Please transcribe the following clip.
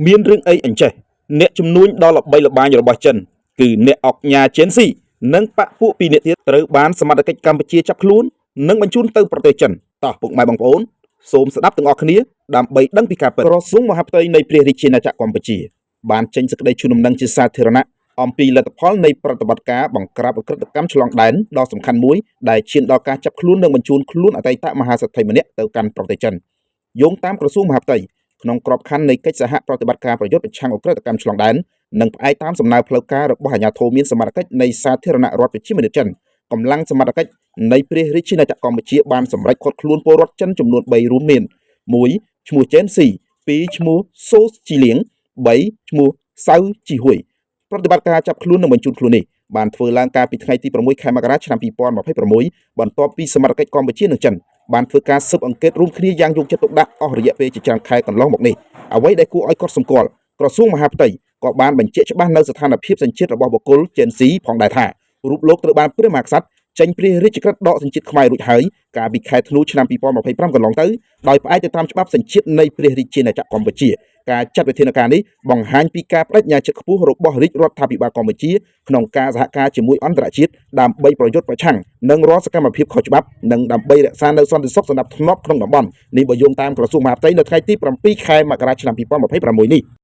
មានរឿងអីអញ្ចេះអ្នកជំនួញដ៏ល្បីល្បាញរបស់ចិនគឺអ្នកអុកញ៉ាជេនស៊ីនិងបពពួកពីរនាក់ទៀតត្រូវបានសមត្ថកិច្ចកម្ពុជាចាប់ខ្លួននិងបញ្ជូនទៅប្រទេសចិនតោះពុកម៉ែបងប្អូនសូមស្ដាប់ទាំងអស់គ្នាដើម្បីដឹងពីការពិតក្រសួងមហាផ្ទៃនៃព្រះរាជាណាចក្រកម្ពុជាបានចេញសេចក្តីជូនដំណឹងជាសាធារណៈអំពីលទ្ធផលនៃប្រតិបត្តិការបង្ក្រាបឧក្រិដ្ឋកម្មឆ្លងដែនដ៏សំខាន់មួយដែលឈានដល់ការចាប់ខ្លួននិងបញ្ជូនខ្លួនអតីតមហាសេដ្ឋីម្នាក់ទៅកាន់ប្រទេសចិនយោងតាមក្រសួងមហាផ្ទៃ ក្នុងក្របខ័ណ្ឌនៃកិច្ចសហប្រតិបត្តិការប្រយុទ្ធប្រឆាំងឧក្រិដ្ឋកម្មឆ្លងដែននិងផ្អែកតាមសំណើផ្លូវការរបស់អាជ្ញាធរមានសមត្ថកិច្ចនៃសាធារណរដ្ឋប្រជាមានិតចិនកម្លាំងសមត្ថកិច្ចនៃព្រះរាជាណាចក្រកម្ពុជាបានសម្រេចឃាត់ខ្លួនពលរដ្ឋចិនចំនួន3រួមមាន1ឈ្មោះចេនស៊ី2ឈ្មោះសូជីលៀង3ឈ្មោះសៅជីហ៊ុយប្រតិបត្តិការចាប់ខ្លួននិងបញ្ជូនខ្លួននេះបានធ្វើឡើងកាលពីថ្ងៃទី6ខែមករាឆ្នាំ2026បន្ទាប់ពីសមត្ថកិច្ចកម្ពុជានិងចិនបានធ្វើការស៊ើបអង្កេតរួមគ្នាយ៉ាងយកចិត្តទុកដាក់អស់រយៈពេលជាច្រើនខែកន្លងមកនេះអ្វីដែលគួរឲ្យកត់សម្គាល់ក្រសួងមហាផ្ទៃក៏បានបញ្ជាក់ច្បាស់នៅស្ថានភាពសញ្ជាតិរបស់បុគ្គលជេនស៊ីផងដែរថារូបលោកត្រូវបានព្រះមហាក្សត្រចេញព្រះរាជក្រឹត្យដកសញ្ជាតិខ្មែររួចហើយកាលពីខែធ្នូឆ្នាំ2025កន្លងទៅដោយផ្អែកទៅតាមច្បាប់សញ្ជាតិនៃព្រះរាជាណាចក្រកម្ពុជាការចាត់វិធានការនេះបង្ហាញពីការបដិញ្ញាចិត្តខ្ពស់របស់រាជរដ្ឋាភិបាលកម្ពុជាក្នុងការសហការជាមួយអន្តរជាតិដើម្បីប្រយុទ្ធប្រឆាំងនឹងរាល់សកម្មភាពខុសច្បាប់និងដើម្បីរក្សានូវសន្តិសុខសណ្ដាប់ធ្នាប់ក្នុងតំបន់នេះបើយោងតាមក្រសួងមហាផ្ទៃនៅថ្ងៃទី7ខែមករាឆ្នាំ2026នេះ។